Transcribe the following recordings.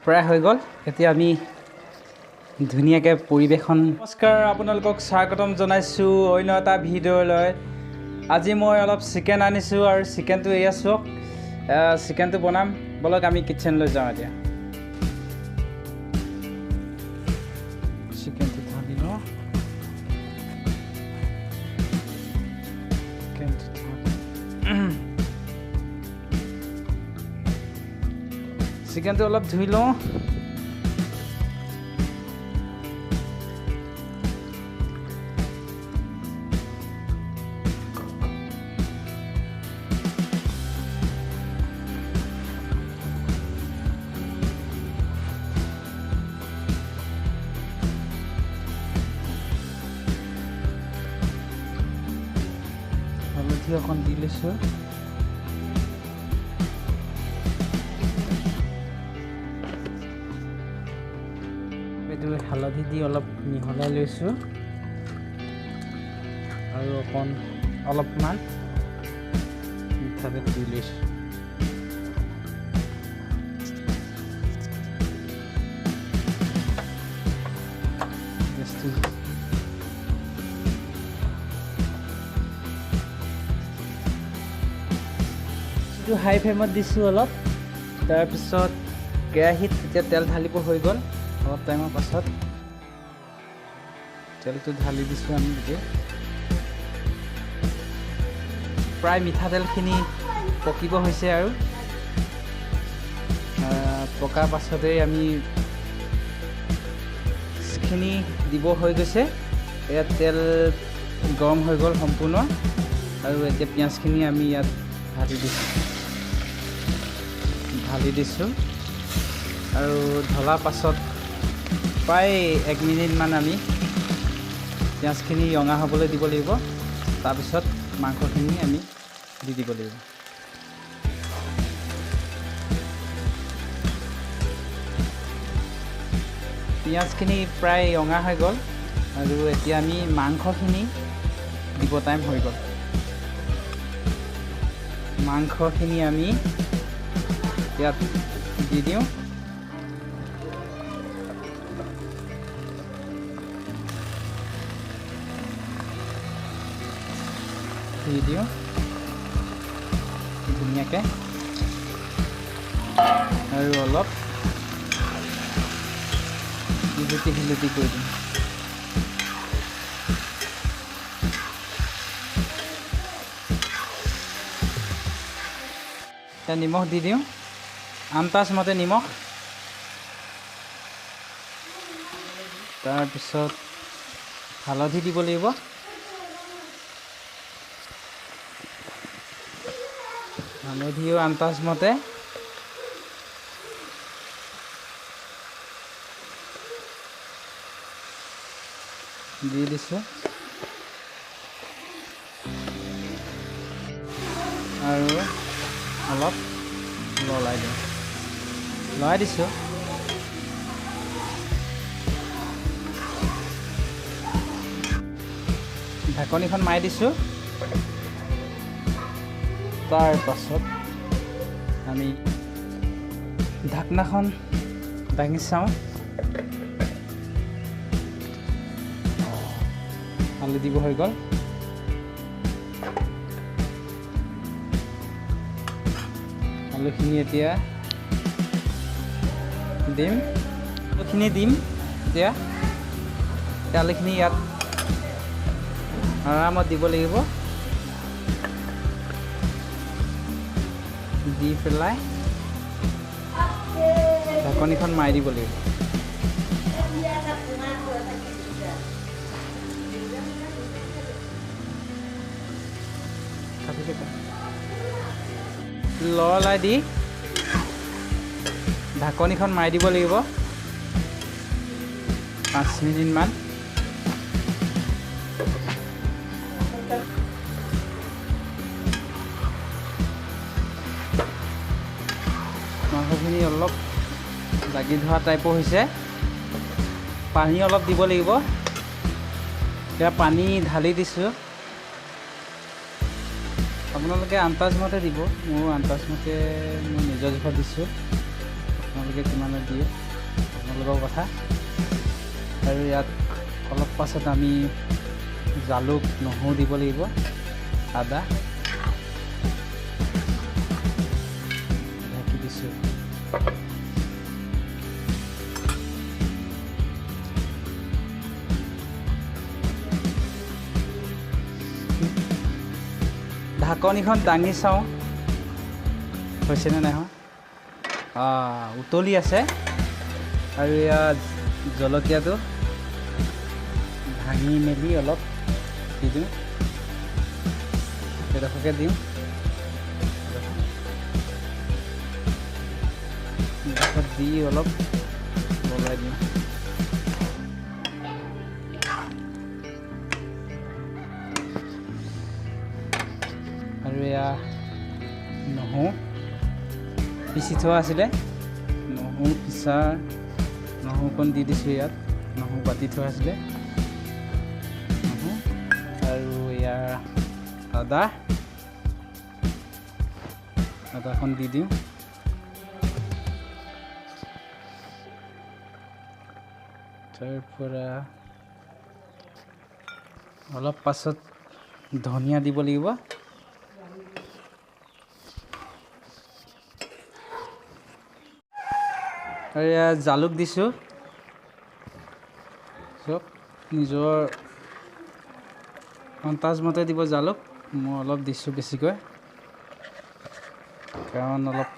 প্ৰায় হৈ গ'ল। এতিয়া আমি ধুনীয়াকৈ পৰিৱেশন। নমস্কাৰ, আপোনালোকক স্বাগতম জনাইছোঁ অন্য এটা ভিডিঅ'লৈ। আজি মই অলপ চিকেন আনিছোঁ আৰু চিকেনটো এয়া চাওক, চিকেনটো বনাম। ব'লক আমি কিটচেনলৈ যাওঁ। এতিয়া চিকেনটো ঢালি লওঁ। চিকেনটো অলপ ধুই লওঁ। হালধি অকণ দি লৈছোঁ। এইটো হালধি দি অলপ মিহলাই লৈছোঁ আৰু অকণ অলপমান মিঠাতেল দি লৈছোঁ। এইটো হাই ফ্লেমত দিছোঁ অলপ। তাৰপিছত কেৰাহীত এতিয়া তেল ঢালিব হৈ গ'ল। অলপ টাইমৰ পাছত তেলটো ঢালি দিছোঁ আমি। গোটেই প্ৰায় মিঠাতেলখিনি পকিব হৈছে আৰু পকাৰ পাছতেই আমি খিনি দিব হৈ গৈছে। ইয়াত তেল গৰম হৈ গ'ল সম্পূৰ্ণ আৰু এতিয়া পিঁয়াজখিনি আমি ইয়াত ঢালি দিছোঁ আৰু ঢলাৰ পাছত প্ৰায় 1 মিনিটমান আমি পিঁয়াজখিনি ৰঙা হ'বলৈ দিব লাগিব। তাৰপিছত মাংসখিনি আমি দি দিব লাগিব। পিঁয়াজখিনি প্ৰায় ৰঙা হৈ গ'ল আৰু এতিয়া আমি মাংসখিনি দিব টাইম হৈ গ'ল। মাংসখিনি আমি ইয়াত দি দিওঁ। দি দিওঁ ধুনীয়াকৈ আৰু অলপ ইলুটি শিলুটি কৰি দিওঁ। এতিয়া নিমখ দি দিওঁ, আন্তাজ মতে নিমখ। তাৰপিছত হালধি দিব লাগিব। হালধিও আন্তাজ মতে। দি দিছোঁ আৰু অলপ লৰাই দিওঁ, লৰাই দিছোঁ। ঢাকনিখন মাৰি দিছোঁ। তাৰপাছত আমি ঢাকনাখন দাঙি চাওঁ। আলু দিব হৈ গ'ল। আলুখিনি এতিয়া দিম, আলুখিনি দিম এতিয়া। আলুখিনি ইয়াত আৰামত দিব লাগিব। দি পেলাই ঢাকনিখন মাৰি দিব লাগিব। লৰাই দি ঢাকনিখন মাৰি দিব লাগিব 5 মিনিটমান। মাংসখিনি অলপ লাগি ধৰা টাইপৰ হৈছে। পানী অলপ দিব লাগিব। এতিয়া পানী ঢালি দিছোঁ। আপোনালোকে আন্তাজমতে দিব, মোৰ আন্তাজমতে মই নিজৰ জোখত দিছোঁ। আপোনালোকে আপোনালোকে কিমানত দিয়ে আপোনালোকৰ কথা। আৰু ইয়াত অলপ পাছত আমি জালুক নহৰু দিব লাগিব, আদা ঢাকি দিছোঁ। ঢাকনিখন দাঙি চাওঁ হৈছেনে নাই হোৱা। উতলি আছে। আৰু ইয়াত জলকীয়াটো ভাঙি মেলি অলপ দি দিওঁ, এডোখৰকৈ দিওঁ। এডোখৰ দি অলপ লৰাই দিওঁ। আৰু এয়া নহৰু পিচি থোৱা আছিলে, নহৰু পিচা নহৰুকণ দি দিছোঁ ইয়াত। নহৰু বাতি থোৱা আছিলে, নহৰু আৰু ইয়াৰ আদা, আদাখন দি দিওঁ। তাৰপৰা অলপ পাছত ধনিয়া দিব লাগিব। আৰু ইয়াত জালুক দিছোঁ। চব নিজৰ আন্দাজমতে দিব জালুক, মই অলপ দিছোঁ বেছিকৈ, কাৰণ অলপ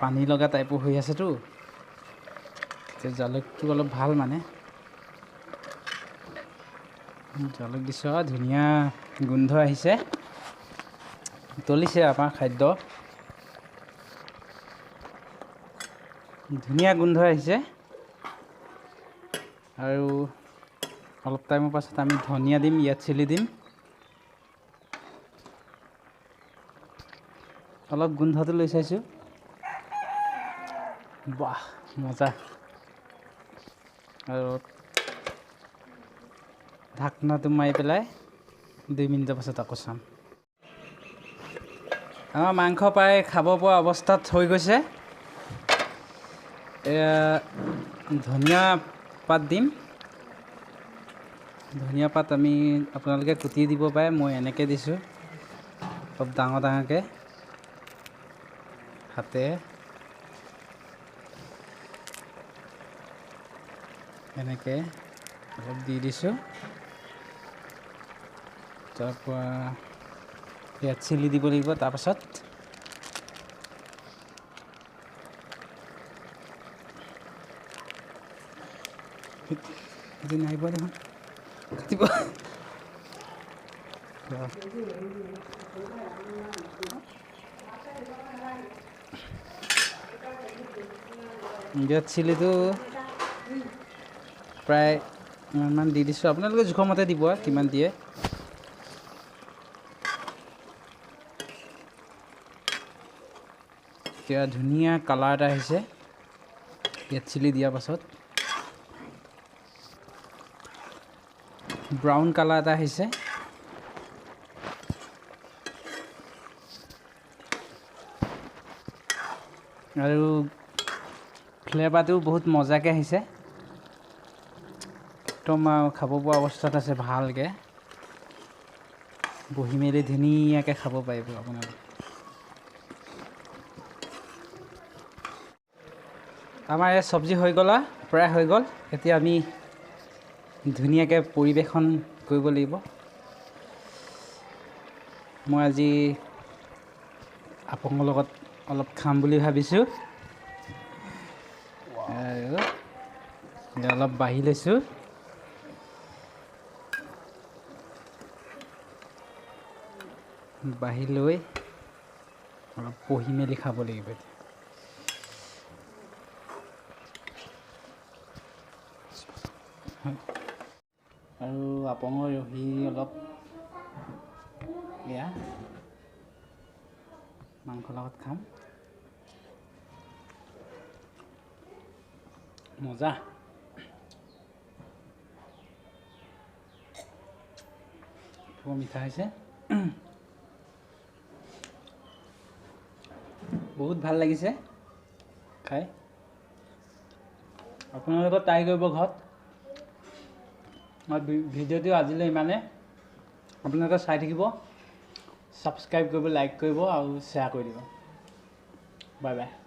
পানী লগা টাইপো হৈ আছেতো, এতিয়া জালুকটো অলপ ভাল মানে জালুক দিছোঁ। আৰু ধুনীয়া গোন্ধ আহিছে, উতলিছে আমাৰ খাদ্য, ধুনীয়া গোন্ধ আহিছে। আৰু অলপ টাইমৰ পাছত আমি ধনিয়া দিম, ইয়াত চিলি দিম। অলপ গোন্ধটো লৈ চাইছোঁ, বাহ মজা। আৰু ঢাকনাটো মাৰি পেলাই 2 মিনিটৰ পাছত আকৌ চাম। আমাৰ মাংস প্ৰায় খাব পৰা অৱস্থাত হৈ গৈছে। এয়া ধনিয়া পাত দিম। ধনিয়া পাত আমি আপোনালোকে কুটি দিব পাৰে, মই এনেকৈ দিছোঁ অলপ ডাঙৰ ডাঙৰকৈ হাতে এনেকৈ অলপ দি দিছোঁ। তাৰপৰা ইয়াত চিলি দিব লাগিব। তাৰপাছত নাহিব দেখোন, কাটিব। ইয়াত চিলিটো প্ৰায় ইমানমান দি দিছোঁ, আপোনালোকে জোখমতে দিব কিমান দিয়ে। এতিয়া ধুনীয়া কালাৰ এটা আহিছে ইয়াত চিলি দিয়াৰ পাছত, ব্ৰাউন কালাৰ এটা আহিছে। আৰু ফ্লেভাৰটো বহুত মজাকৈ আহিছে, একদম আৰু খাব পৰা অৱস্থাত আছে। ভালকৈ বহি মেলি ধুনীয়াকৈ খাব পাৰিব আপোনালোকে। আমাৰ ইয়াত চব্জি হৈ গ'ল, প্ৰায় হৈ গ'ল। এতিয়া আমি ধুনীয়াকৈ পৰিৱেশন কৰিব লাগিব। মই আজি আপোনৰ লগত অলপ খাম বুলি ভাবিছোঁ। আৰু অলপ বাঢ়ি লৈছোঁ। বাঢ়ি লৈ অলপ পহি মেলি খাব লাগিব এতিয়া। আৰু আপঙৰ ৰহি অলপ এয়া মাংসৰ লগত খাম, মজা। বৰ মিঠা হৈছে, বহুত ভাল লাগিছে খাই। আপোনালোকে ট্ৰাই কৰিব ঘৰত। মই ভিডিঅ'টো আজিলৈ ইমানে। আপোনালোকে চাই থাকিব, ছাবস্ক্ৰাইব কৰিব, লাইক কৰিব আৰু শ্বেয়াৰ কৰি দিব। Bye bye.